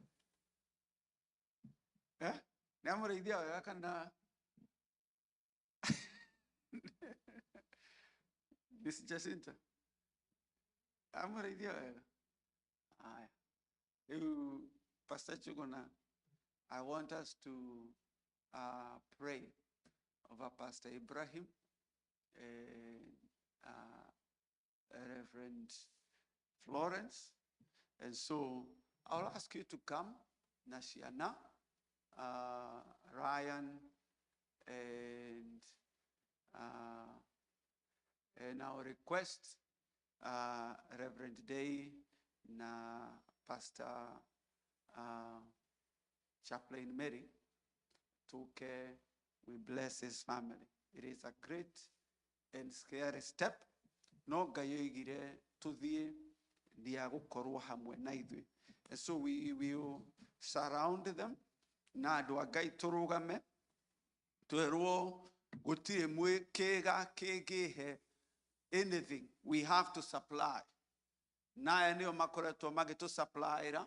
Eh? Nĩ amũrĩithia wega kana Miss Jacinta? Amũrĩithia wega. Aya. Rĩu Pastor Njũgũna, I want us to pray over Pastor Ibrahim and Reverend Florence. And so I'll ask you to come, Nashiana, Ryan, and I'll request Reverend Day na Pastor Chaplain Mary to care. We bless his family. It is a great and scary step. No Ngai oigire tuthiĩ nĩagũkorwo hamwe na ithuĩ. And so we will surround them na andũ a Ngai tũrũgame twerwo gũtirĩ kĩga kĩngĩhe anything, we have to supply. Na aya nĩo makoretwo magĩtũ-supplyĩra,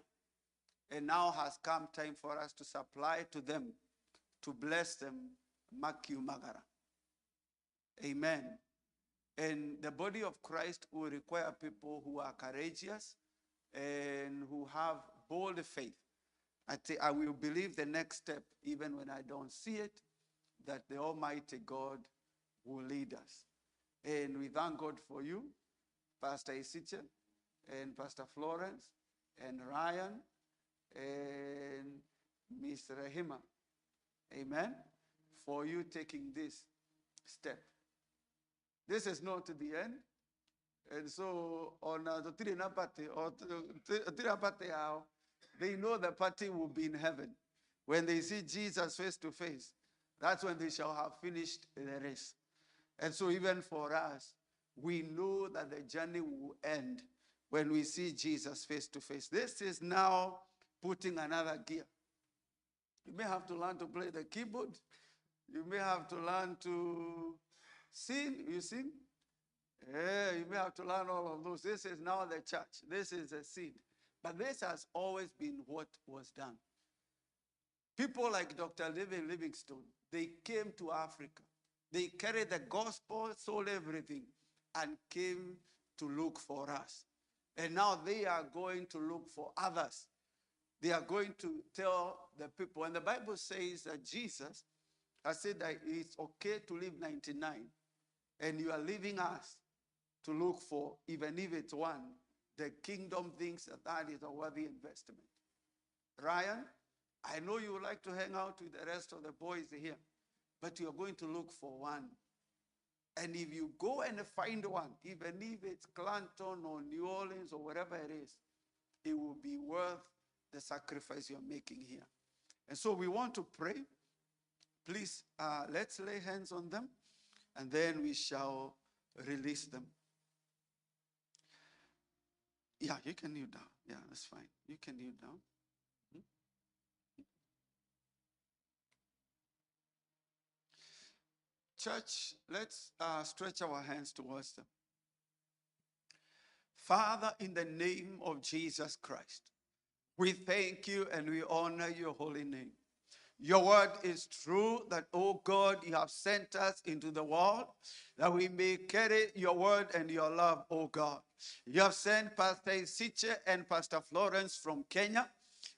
and now has come time for us to supply to them, to bless them makiumagara. Amen. And the body of Christ will require people who are courageous and who have bold faith. I say, I will believe the next step, even when I don't see it, that the Almighty God will lead us. And we thank God for you, Pastor Isiche, and Pastor Florence, and Ryan, and Miss Rehima. Amen. For you taking this step. This is not the end. And so on the Tirina party or Tirina party, they know the party will be in heaven. When they see Jesus face to face, that's when they shall have finished the race. And so even for us, we know that the journey will end when we see Jesus face to face. This is now putting another gear. You may have to learn to play the keyboard. You may have to learn to sing. You sing? Yeah, you may have to learn all of those. This is now the church. This is the seed. But this has always been what was done. People like Dr. David Livingstone, they came to Africa. They carried the gospel, sold everything, and came to look for us. And now they are going to look for others. They are going to tell the people. And the Bible says that Jesus has said that it's okay to live 99. And you are leaving us to look for, even if it's one, the kingdom thinks that that is a worthy investment. Ryan, I know you would like to hang out with the rest of the boys here, but you are going to look for one. And if you go and find one, even if it's Clanton or New Orleans or wherever it is, it will be worth the sacrifice you're making here. And so we want to pray. Please, let's lay hands on them, and then we shall release them. Yeah, you can kneel down. Yeah, that's fine. You can kneel down. Church, let's stretch our hands towards them. Father, in the name of Jesus Christ, we thank you and we honor your holy name. Your word is true that, oh God, you have sent us into the world that we may carry your word and your love, oh God. You have sent Pastor Isiche and Pastor Florence from Kenya.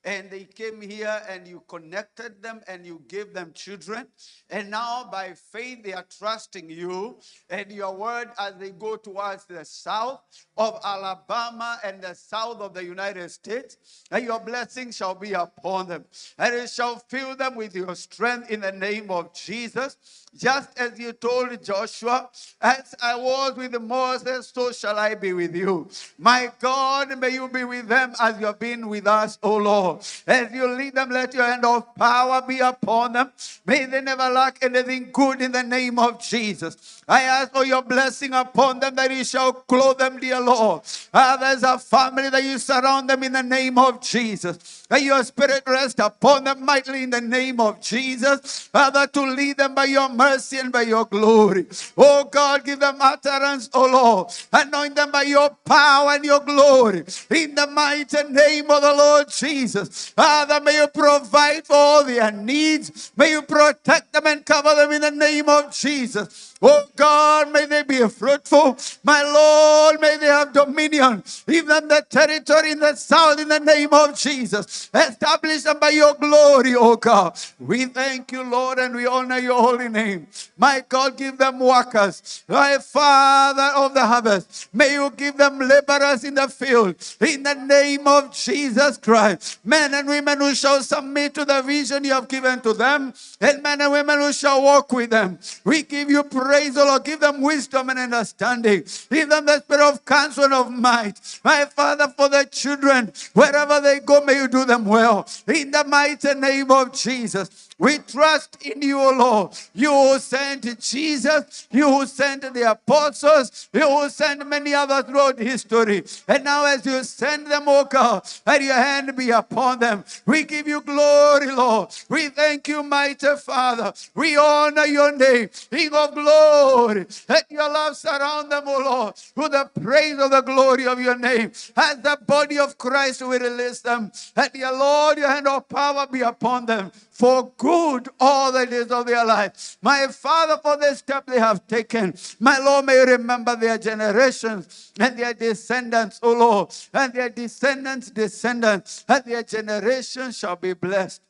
And they came here and you connected them and you gave them children. And now by faith they are trusting you and your word as they go towards the south of Alabama and the south of the United States. And your blessing shall be upon them. And it shall fill them with your strength in the name of Jesus. Just as you told Joshua, as I was with Moses, so shall I be with you. My God, may you be with them as you have been with us, O Lord. Lord. As you lead them, let your hand of power be upon them. May they never lack anything good in the name of Jesus. I ask for your blessing upon them, that you shall clothe them, dear Lord. There's a family that you surround them in the name of Jesus. Let your spirit rest upon them mightily in the name of Jesus. Father, to lead them by your mercy and by your glory. Oh God, give them utterance, oh Lord. Anoint them by your power and your glory. In the mighty name of the Lord Jesus. Father, may you provide for all their needs. May you protect them and cover them in the name of Jesus. Oh God, may they be fruitful. My Lord, may they have dominion. Even the territory in the south, in the name of Jesus. Establish them by your glory, oh God. We thank you, Lord, and we honor your holy name. My God, give them workers. My Father of the harvest, may you give them laborers in the field. In the name of Jesus Christ. Men and women who shall submit to the vision you have given to them, and men and women who shall walk with them. We give you praise, O Lord. Give them wisdom and understanding. Give them the spirit of counsel and of might. My Father, for the children, wherever they go, may you do them well. In the mighty name of Jesus. We trust in you, O Lord. You who sent Jesus, you who sent the apostles, you who sent many others throughout history. And now as you send them, O God, let your hand be upon them. We give you glory, Lord. We thank you, mighty Father. We honor your name, King of glory. Let your love surround them, O Lord, with the praise of the glory of your name. As the body of Christ, we release them. Let your Lord, your hand of power be upon them for good all the days of their life. My Father, for the step they have taken, my Lord, may you remember their generations and their descendants, O Lord, and their descendants' descendants, and their generations shall be blessed.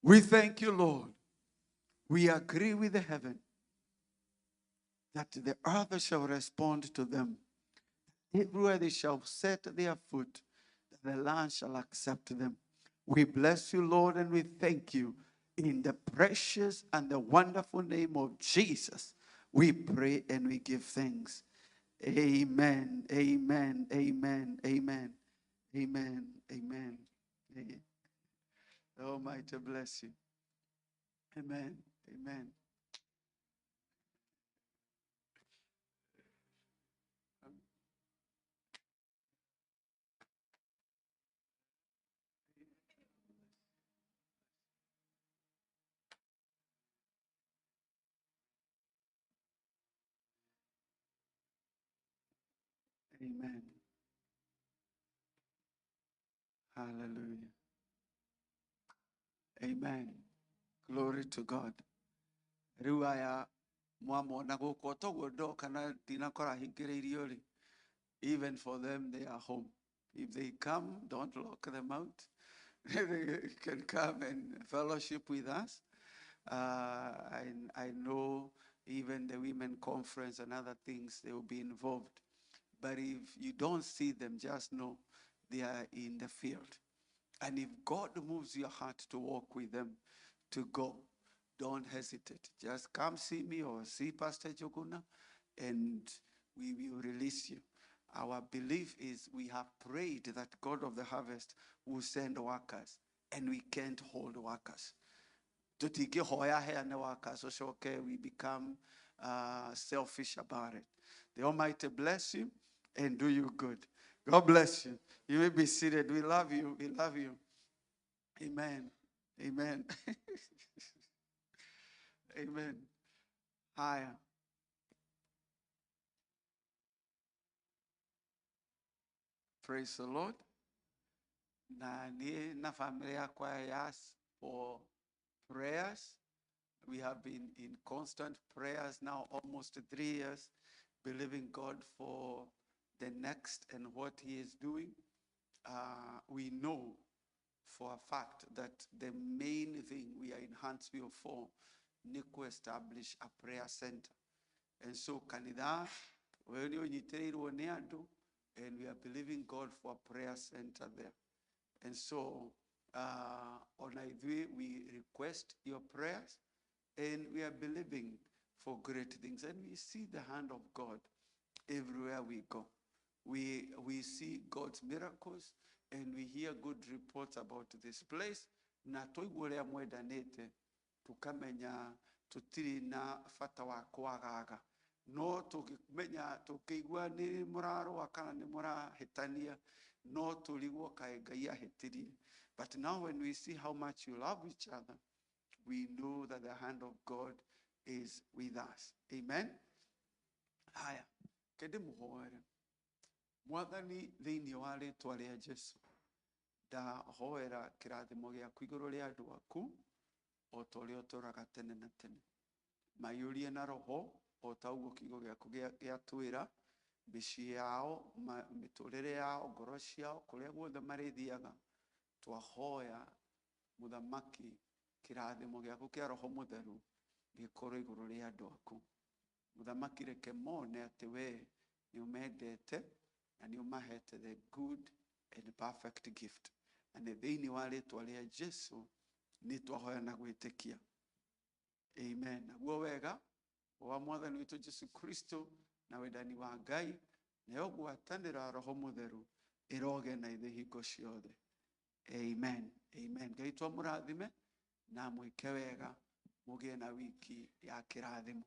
We thank you, Lord. We agree with the heaven that the earth shall respond to them. Everywhere they shall set their foot, the land shall accept them. We bless you, Lord, and we thank you. In the precious and the wonderful name of Jesus, we pray and we give thanks. Amen, amen, amen, amen, amen, amen. Amen. The Almighty bless you. Amen, amen. Amen. Hallelujah. Amen. Glory to God. Rĩu aya mwamona gũkũ toguo ndoka na ndinakora hingĩrĩirio rĩ, even for them they are home. If they come, don't lock them out. They can come and fellowship with us. I know even the women conference and other things, they will be involved. But if you don't see them, just know they are in the field. And if God moves your heart to walk with them, to go, don't hesitate. Just come see me or see Pastor Joguna, and we will release you. Our belief is we have prayed that God of the harvest will send workers, and we can't hold workers. We become selfish about it. The Almighty bless you and do you good. God bless you. You may be seated. We love you. We love you. Amen. Amen. Amen. Hi. Praise the Lord. Na ni na family yakwa ask for prayers. We have been in constant prayers now almost 3 years, believing God for the next and what he is doing. We know for a fact that the main thing we are in Huntsville for, Nico establish a prayer center. And so Canada, and we are believing God for a prayer center there. And so on Idwe, we request your prayers, and we are believing for great things. And we see the hand of God everywhere we go. We see God's miracles And we hear good reports about this place. Na twaigua ũrĩa mwendanĩte, tukamenya tũtirĩ na bata wa kwagaga. No tũngĩmenya, tũngĩigua nĩ mũrarũa kana nĩ mũrahĩtania, no tũrigwo kaĩ Ngai ahĩtirie. But now when we see how much you love each other, we know that the hand of God is with us. Amen. Haya, kende mũhoere. Mwathani, thĩinĩ wa rĩtwa rĩa Jesu, ndahoera kĩrathimo gĩaku igũrũ rĩa andũ aku o ta ũrĩa ũtũũraga tene na tene. Maiyũrie na roho o ta ũguo kiugo gĩaku gĩatwĩra, mĩciĩ yao, mĩtũrĩre yao, ngoro ciao, kũrĩa guothe marĩthiaga, twahoya mũthamaki kĩrathimo gĩaku kĩa roho mũtheru gĩkorwo igũrũ rĩa andũ aku. Mũthamaki, reke mone atĩ we nĩ ũmendete na nĩ ũmahete the good and perfect gift. Na nĩ thĩinĩ wa rĩtwa rĩa Jesu nĩ twahoya na gwĩtĩkia. Amen. Naguo wega wa mwathani witũ Jesu Kristo na wendani wa Ngai nayo ngwatanĩro ya roho mũtheru ĩroge na ithuĩ hingo ciothe. Amen. Amen. Ngai twamũrathime na mwĩke wega, mũgĩe na wiki ya kĩrathimo.